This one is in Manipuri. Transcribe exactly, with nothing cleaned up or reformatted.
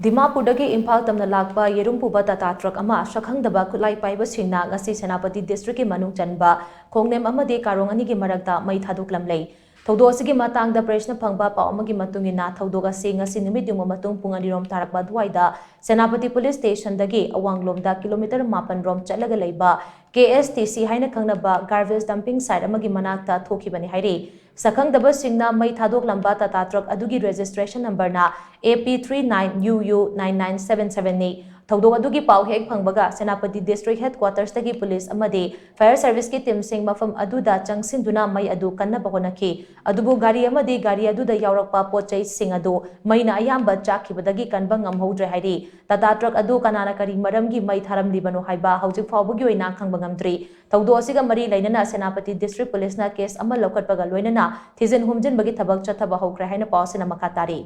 ꯗꯤꯃꯥꯄꯨꯔꯗꯒꯤ ꯏꯝꯐꯥꯜ ꯇꯝꯅ ꯂꯥꯛꯄ ꯌꯦꯔꯨꯝ ꯄꯨꯕ ꯇꯥꯇꯥ ꯇ꯭ꯔꯛ ꯑꯃ ꯁꯛꯈꯪꯗꯕ ꯈꯨꯠꯂꯥꯏ ꯄꯥꯏꯕꯁꯤꯡꯅ ꯉꯁꯤ ꯁꯦꯅꯥꯄꯇꯤ ꯗꯤꯁꯇ꯭ꯔꯤꯛꯀꯤ ꯃꯅꯨꯡ ꯆꯟꯕ ꯈꯣꯡꯅꯦꯝ ꯑꯃꯗꯤ ꯀꯥꯔꯣꯡ ꯑꯅꯤꯒꯤ ꯃꯔꯛꯇ ꯃꯩ ꯊꯥꯗꯣꯛꯂꯝꯂꯦ꯫ ꯊꯧꯗꯣꯛ ꯑꯁꯤꯒꯤ ꯃꯇꯥꯡꯗ ꯄ꯭ꯔꯦꯁꯅ ꯐꯪꯕ ꯄꯥꯎ ꯑꯃꯒꯤ ꯃꯇꯨꯡ ꯏꯟꯅ, ꯊꯧꯗꯣꯛ ꯑꯁꯤ ꯉꯁꯤ ꯅꯨꯃꯤꯠ ꯌꯨꯡꯕ ꯃꯇꯨꯡ ꯄꯨꯡ ꯑꯅꯤꯔꯣꯝ ꯇꯥꯔꯛꯄ ꯑꯗꯨꯋꯥꯏꯗ ꯁꯦꯅꯥꯄꯇꯤ ꯄꯨꯂꯤꯁ ꯁ꯭ꯇꯦꯁꯟꯗꯒꯤ ꯑꯋꯥꯡꯂꯣꯝꯗ ꯀꯤꯂꯣꯃꯤꯇꯔ ꯃꯥꯄꯟ ꯔꯣꯝ ꯆꯠꯂꯒ ꯂꯩꯕ ꯀꯦ ꯑꯦꯁ ꯇꯤ ꯁꯤ ꯍꯥꯏꯅ ꯈꯪꯅꯕ ꯒꯥꯔꯕꯦꯖ ꯗꯝꯄꯤꯡ ꯁꯥꯏꯠ ꯑꯃꯒꯤ ꯃꯅꯥꯛꯇ ꯊꯣꯛꯈꯤꯕꯅꯤ ꯍꯥꯏꯔꯤ꯫ ꯁꯛꯈꯪꯗꯕꯁꯤꯡꯅ ꯃꯩ ꯊꯥꯗꯣꯛꯂꯝꯕ ꯇꯥꯇꯥ ꯇ꯭ꯔꯛ ꯑꯗꯨꯒꯤ ꯔꯦꯖꯤꯁꯇ꯭ꯔꯦꯁꯟ ꯅꯝꯕꯔꯅ A P three nine U U nine nine seven seven ꯅꯤ꯫ ꯊꯧꯗꯣꯛ ꯑꯗꯨꯒꯤ ꯄꯥꯎ ꯍꯦꯛ ꯐꯪꯕꯒ ꯁꯦꯅꯥꯄꯇꯤ ꯗꯤꯁꯇ꯭ꯔꯤꯛ ꯍꯦꯗꯀ꯭ꯋꯥꯇꯔꯁꯇꯒꯤ ꯄꯨꯂꯤꯁ ꯑꯃꯗꯤ ꯐꯥꯌꯔ ꯁꯔꯚꯤꯁꯀꯤ ꯇꯤꯝꯁꯤꯡ ꯃꯐꯝ ꯑꯗꯨꯗ ꯆꯪꯁꯤꯟꯗꯨꯅ ꯃꯩ ꯑꯗꯨ ꯀꯟꯅꯕ ꯍꯣꯠꯅꯈꯤ꯫ ꯑꯗꯨꯕꯨ ꯒꯥꯔꯤ ꯑꯃꯗꯤ ꯒꯥꯔꯤ ꯑꯗꯨꯗ ꯌꯥꯎꯔꯛꯄ ꯄꯣꯠ ꯆꯩꯁꯤꯡ ꯑꯗꯨ ꯃꯩꯅ ꯑꯌꯥꯝꯕ ꯆꯥꯛꯈꯤꯕꯗꯒꯤ ꯀꯟꯕ ꯉꯝꯍꯧꯗ꯭ꯔꯦ ꯍꯥꯏꯔꯤ꯫ ꯇꯥꯇꯥ ꯇ꯭ꯔꯛ ꯑꯗꯨ ꯀꯅꯥꯅ ꯀꯔꯤ ꯃꯔꯝꯒꯤ ꯃꯩ ꯊꯥꯔꯝꯂꯤꯕꯅꯣ ꯍꯥꯏꯕ ꯍꯧꯖꯤꯛ ꯐꯥꯎꯕꯒꯤ ꯑꯣꯏꯅ ꯈꯪꯕ ꯉꯝꯗ꯭ꯔꯤ꯫ ꯊꯧꯗꯣꯛ ꯑꯁꯤꯒ ꯃꯔꯤ ꯂꯩꯅꯅ ꯁꯦꯅꯥꯄꯇꯤ ꯗꯤꯁꯇ꯭ꯔꯤꯛ ꯄꯨꯂꯤꯁꯅ ꯀꯦꯁ ꯑꯃ ꯂꯧꯈꯠꯄꯒ ꯂꯣꯏꯅꯅ ꯊꯤꯖꯤꯟ ꯍꯨꯝꯖꯤꯟꯕꯒꯤ ꯊꯕꯛ ꯆꯠꯊꯕ ꯍꯧꯈ꯭ꯔꯦ ꯍꯥꯏꯅ ꯄꯥꯎ ꯑꯁꯤꯅ ꯃꯈꯥ ꯇꯥꯔꯤ꯫